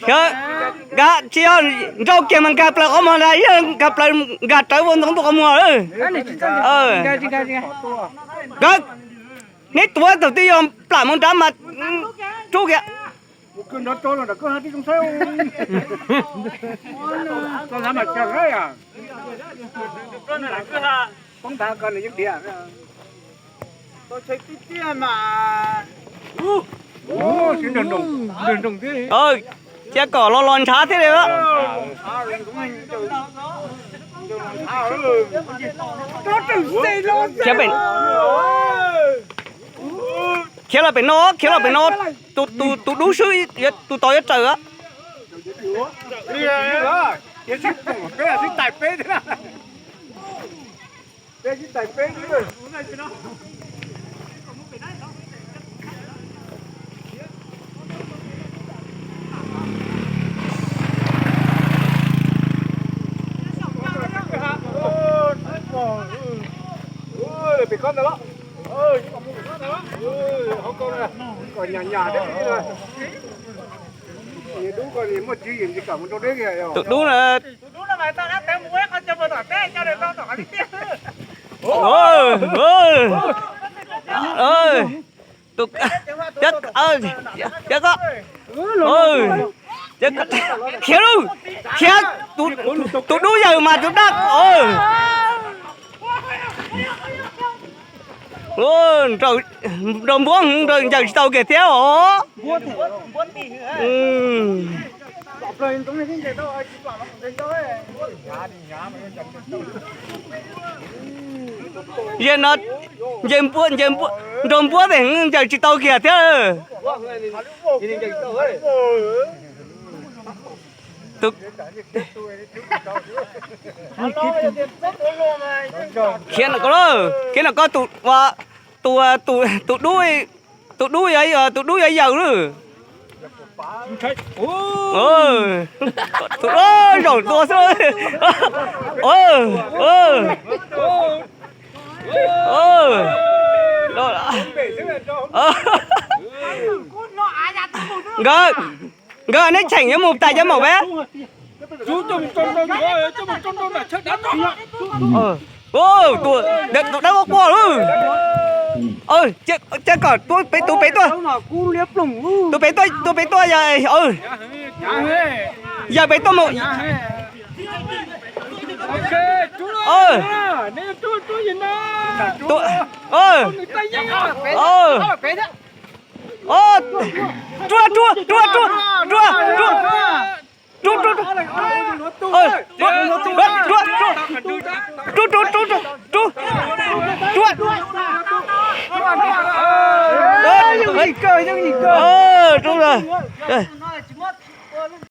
Nkag tsis yog nrau kiag mas nkag plaws qhov muag ntag, yog nkag plaws nkag rawv ua ntxoov ntua qhov muag. Nkawd, neb tuav thaum twg yog plam mus nrad mas rub kiag. Cia kom los los ntshav thiab li. Khiav los pem no, khiav los pem no, tus dub swb, tus tod yuav raws. Tus dub na. Khiav lauj, khiav, tus dub yawm mas tus dab. Nraug npuab ncaws tsis tau kiag thiab os. Yam no nce npuab, nce npuab, nraug npuab tes ncaws tsis tau kiag thiab. Khiav no ko, khiav no ko, tus, tus, tus dub, tus dub yog, tus dub yog yawg lawm. Tus dub zaum tua xwb. Nkawd, nkawd neb cheem yuav mus tas cov maum peb. Tus dawb quaj quaj lawm. Cia kom tus pem tuaj, tus pem tuaj, tus pem tuaj yog, yog pem tuaj mus. Rub, rub, rub, rub, rub, rub, rub, rub, rub, rub, rub, rub, rub, rub, rub, rub, rub.